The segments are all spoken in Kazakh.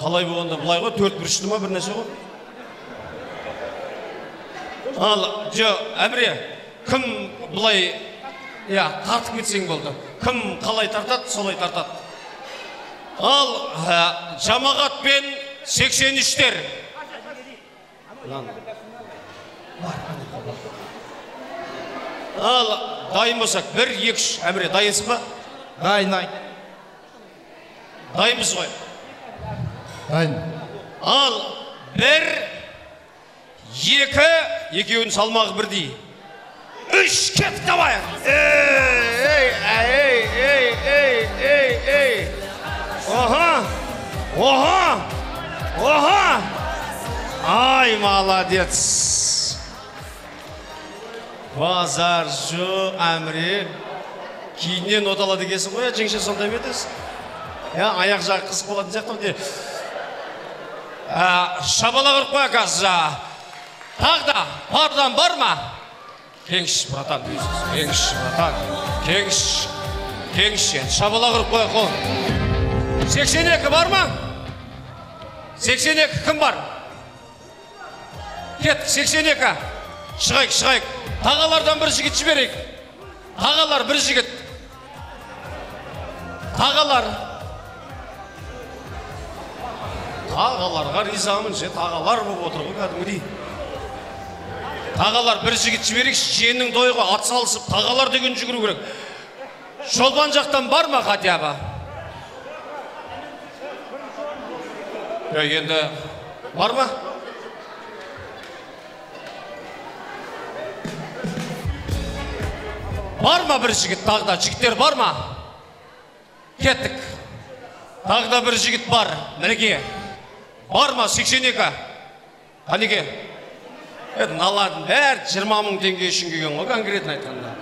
Қалай болғанда былай ғой, төрт бұрышты ма бір нәрсе ғой. Ал, жо, Әміре, кім былай, иә, тартып кетсең болды. Кім қалай тартады, солай тартады. Ал, жамағат пен 83-тер. Ал, дайын болсақ, 1, 2, 3. Әміре, дайынсың ба? Дайын. Дайынбыз ғой. Дайын. Ал, 1, 2, екеуінің салмағы бірдей. 3, кеттік, давай! Ей, ей, ей, ей, ей, ей. Оха, оха, оха. Ай, молодец. Базар жоқ, Әміре. Кейіннен оталады екенсің ғой, жеңше сондай ма еді? Аяқ жағы қызық болатын сияқты. Шабала ұрып қоя қазір. Тағы да пардан бар ма? Кеңші, братан, кеңші, братан, кеңші, кеңші. Шабала ұрып қоя қол. 82 бар ма? 82 кім бар? Кет, 82. Шығайық, шығайық. Тағалардан бір жігіт жіберейік. Тағалар бір жігіт. Тағалар. Тағаларға ризамын, же, тағалар болып отыр ғой кәдімгідей. Тағалар бір жігіт жіберейікші, жиеннің тойы ғой, ат салысып, тағалар деген жүгіру керек. Шолпан жақтан бар ма хотя бы? Енді бар ма? Бар ма бір жігіт тағы да? Жігіттер бар ма? Кеттік. Тағы да бір жігіт бар. Мінеке. Бар ма? 82. Қанеке? Мыналардың бәрі 20 мың теңге үшін келген ғой, конкретно айтқанда.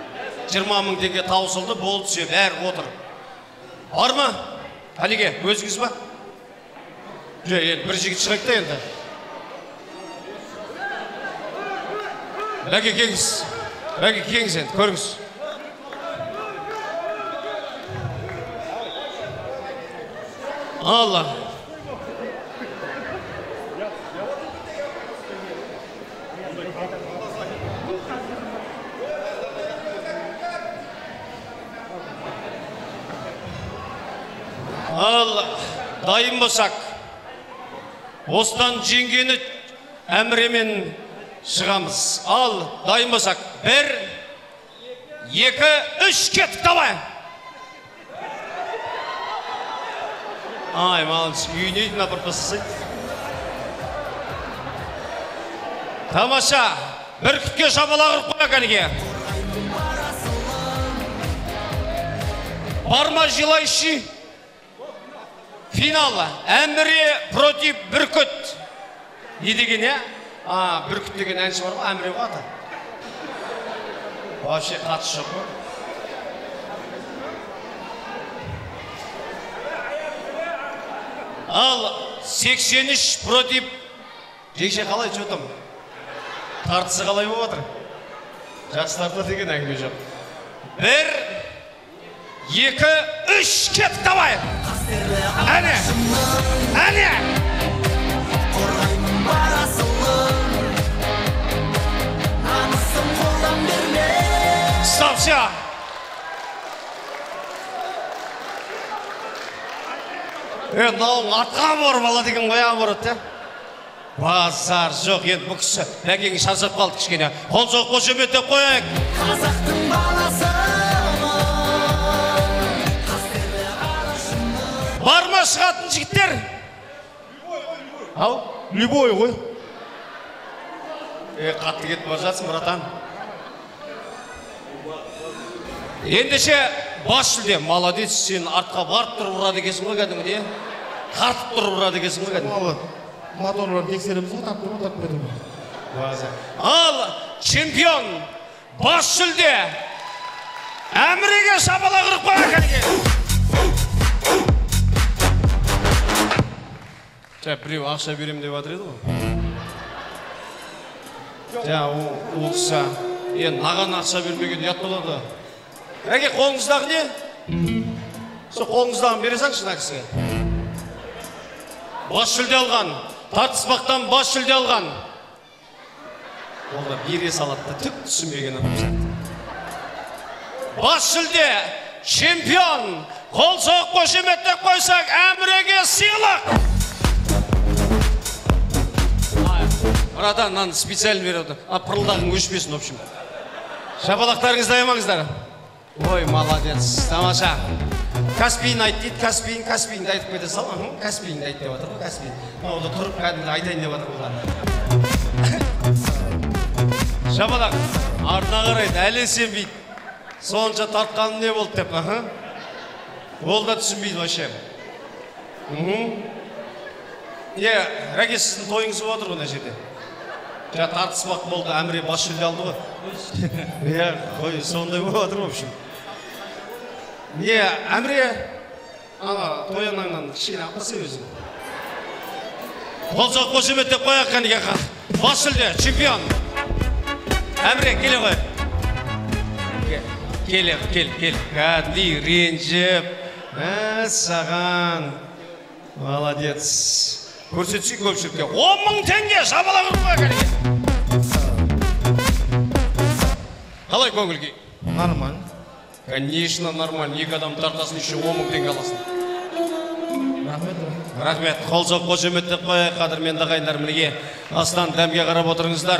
20 мың теңге таусылды, болды, все, бәрі отыр. Бар ма? Қанеке, өзіңіз ба? Жоқ, енді бір жігіт шығайық та енді. Бәке келіңіз. Бәке келіңіз енді, көріңіз. Алла. Ал, дайын болсақ, осыдан жеңгені Әміремен шығамыз. Ал, дайын болсақ, 1, 2, 3, кеттік, давай! Ай, молодец, үйіне дейін апарып тастасай. Тамаша, бүркітке шапалақ ұрып қояйық әнеке. Бар ма желающий? Финал. Әміре против Бүркіт. Не деген, е? Бүркіт деген әнші бар ғой, Әміре ғой аты. Вообще қатысы жоқ қой. Ал 83 против жеңше қалай жотым? Тартысы қалай болып жатыр? Жақсы тартты деген әңгіме жоқ. 1, 2, 3, кеттік, давай! Әне! Әне! Қорғаймын бар асылым, намысым қолдан берме. Стоп, все! Мынауың атқа барып алады екен ғой, оборот, Базар жоқ, енді бұл кісі бәкең шаршап қалды кішкене. Қол соғып қошеметтеп қояйық. Қазақтың баласымын. Бар ма шығатын жігіттер? Ау? Любой ғой. Қатты кетіп бара жатсың, братан. Ендеше бас жүлде, молодец, сен артқа барып тұрып ұрады екенсің ғой кәдімгідей. Тартып тұрып ұрады екенсің ғой кәдімгі. Моторларын тексереміз ғой, тартып тұрып, тартып тұрып. Ал чемпион бас жүлде Әміреге шапалақ ұрып қояйық кәдімгі. Жа, біреу ақша берем деп жатыр еді ғой. Жа, ол кісі енді маған ақша бермеген ұят болады. Әке, қолыңыздағы не? Сол қолыңыздағын бере салыңызшы мына кісіге. Бас жүлде алған. Тартыспақтан бас жүлде алған. Ол да бере салады да, түк түсінбеген адам сияқты. Бас жүлде, чемпион. Қол соғып қошеметтеп қойсақ, Әміреге сыйлық. Братан, мынаны специально беріп отыр. А пырылдағың өшпесін, в общем. Шапалақтарыңызды аямаңыздар. Ой, молодец, тамаша. Каспийін айт дейді, Каспийін, Каспийінді айтып кете сал. Каспийінді айт деп жатыр ғой, Каспийін. Мынау да тұрып кәдімгі айтайын деп жатыр бұлар. Шапалақ артына қарайды, әлі сенбейді. Сонша тартқаным не болды деп. Ол да түсінбейді вообще. Не, Рәке, сіздің тойыңыз болып отыр ғой мына жерде. Жаңа тартыспақ болды, Әміре бас жүлде алды ғой. Иә, қой, сондай болып отыр, в общем. Не, Әміре, ана той анаңнан кішкене алып қалса өзің. Қол соғып қошеметтеп қояйық кәнеке. Бас жүлде, чемпион. Әміре, келе ғой. Келе, кел, кел. Кәдімгідей ренжіп. Саған. Молодец. Көрсетсей көпшілікке. 10 мың теңге шапалақ ұрып қояйық кәнеке. Қалай көңіл күй? Нормально. Конечно, нормально. Екі адам тартасың, еще 10 мың теңге аласың. Рахмет. Рахмет. Қол соғып қошеметтеп қояйық, қадірменді ағайындар, мінекей астан дәмге қарап отырыңыздар.